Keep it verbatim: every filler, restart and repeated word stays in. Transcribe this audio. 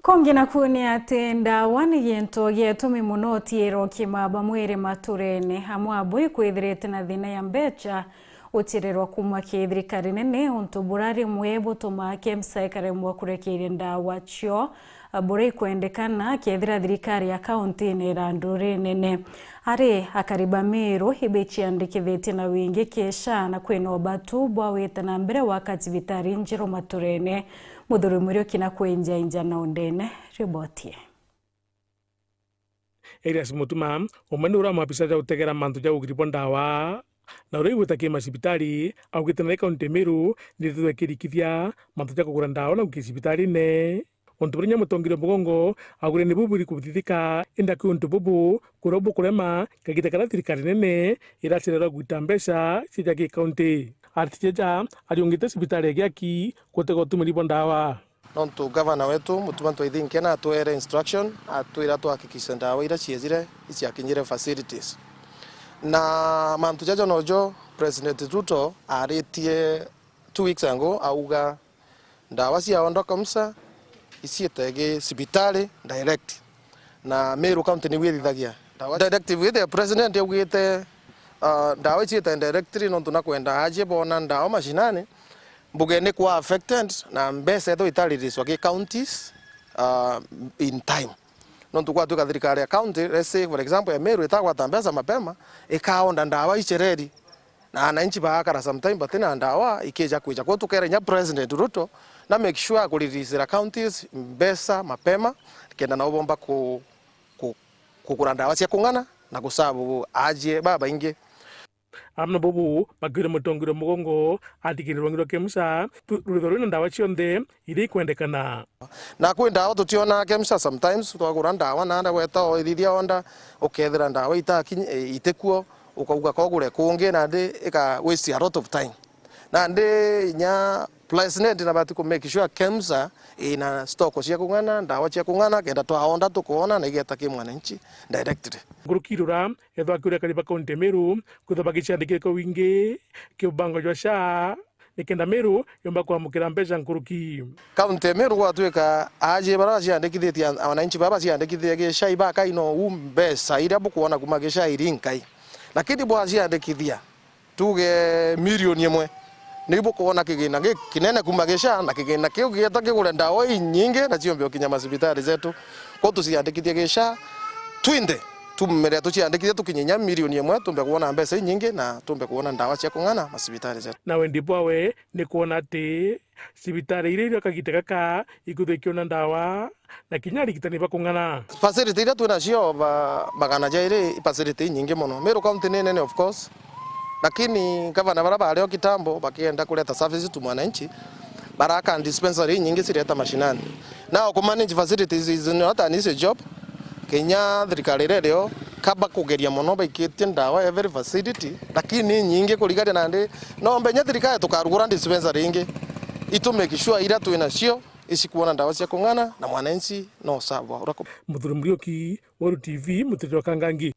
Kongi naku ni ati ndawa ni gintu gietumi mono utiiro kimaba mwiri maturene. Amwe abo ikwithirite na thina ya mbecha, utirerwa kuma ki thirikari nene, untu bura rimwe butumaa KEMSA ikaremwa kurekeria ndawa cio buria ikwendekana kethira thirikari ya kaunti ni irandu rinene. Ari akari ba Meru ibeciandikithitie na wingi ki SHA, na kwina ubatu bwa wita na mbere wa ka cibitari njeru maturene. Muthuri Muriuki na kwinjainja na undene riboti ii. Elias Mutuma, umwe ni uria maabisa ja gutegera mantu ja ugiri bwa ndawa, na uria igwita ki macibitari, augite nai kaunti ya Meru nithithwe ikirikithia mantu ja kugura ndawa na gukia cibitarine. Untu buria inya mutongeria Mugongo augire ni buburi kuthithika, indi aki untu bubu kuria bukurema kagita karia thirikari nene iracererwa gwita mbeca cia ja ki kaunti. Aritijeja ariungite cibitari ya Giaki gutega utumiri bwa ndawa. Nontu gavana wetu Mutuma Ntwaithinki na atwere instruction, atwira tuhakikishe ndawa iria ciejire iciakinyire facilities. Na mantu jajo nojo President Ruto aritie two weeks ago, auga ndawa cia Ondo KEMSA iciite gi cibitari direct. Na Meru County niu ithithagia. Directive ithi ya president augite, ah, ndawa iciite directly nontu na kwenda aajie boona ndawa mashinani, mbuge ni kwa affected na mbeca ethwa itariririswa ki counties, ah, in time. Nontu gwatuika thirikari ya county, let's say for example ya Meru itagwata mbeca mapema, ikaonda ndawa icereri. Na ananchi baakara sometime batina ndawa ikija kwija. Kwou tukera inya President Ruto na make sure akuririsira counties mbeca mapema, kenda nao bomba ku-, ku-, kugura ndawa cia kung'ana na gusabu aajie babaingi. Amwe na bubu bakiuria mutongeria Mugongo atigirire rwangi rwa KEMSA tu-, ruritho rwina ndawa cionthe iria ikwendekana. Na kwi ndawa tutionaa KEMSA sometimes, twagura ndawa naanda gweta o ithithia onda, ukethira ndawa itakinyi-, itikuo, ukauga kogure kungi, nandi ika waste a lot of time. Nandi inya President nabati ku make sure KEMSA ina stock cia kung'ana, ndawa cia kung'ana, kenda twaonda tukoona na igeta ki mwananchi directly. Nkuruki irura ethwa akiuria akari ba kaunti ya Meru kwithwa bagiciandikithia kwa wingi ki mubango jwa SHA, nikenda Meru yomba kwamukira mbeca nkuruki. Kaunti ya Meru gwatuika aajie baria baciandikithitie, an-, wananchi baria baciandikithitie gi SHA ibakaina uu mbeca iria bukwona kuma gi SHA iri nkai. Lakini bwaciandikithia, tuge milioni imwe, niu bukwona kigina gikinene kuma gi SHA, na kigina kiu gieta kigure ndawa inyingi na ciombe ukinya macibitari jetu. Kwou tuciandikithie gi SHA, twinthe tumire tuciandikithie tukinye inya milioni imwe, tumbe kwona mbeca inyingi na tumbe kwona ndawa cia kung'ana macibitari jetu. Na wendi bwawe ni kwona ati cibitari iria irio kagita gaka ikwithwa ikiona ndawa na kinya arigitani ba kung'ana. Facility iria twinacio over magana jairi i facility inyingi mono. Meru County ni nene of course, lakini gavana baria bario kitambo bakienda kuleta service to mwananchi, baraka dispensary inyingi cireta mashinani. Now, ku manage facilities is not an easy job. Kinya thirikari iria irio kaba kugeria mono baikitie ndawa every facility, lakini inyingi kurigania nandi no mbenye thirikari tukarugura dispensary ingi. Itu make sure iria twinacio icikuona ndawa cia kung'ana na mwananchi no sawa uria ku- Muthuri Muriuki, Weru T V, Mutiriri wa Kangangi.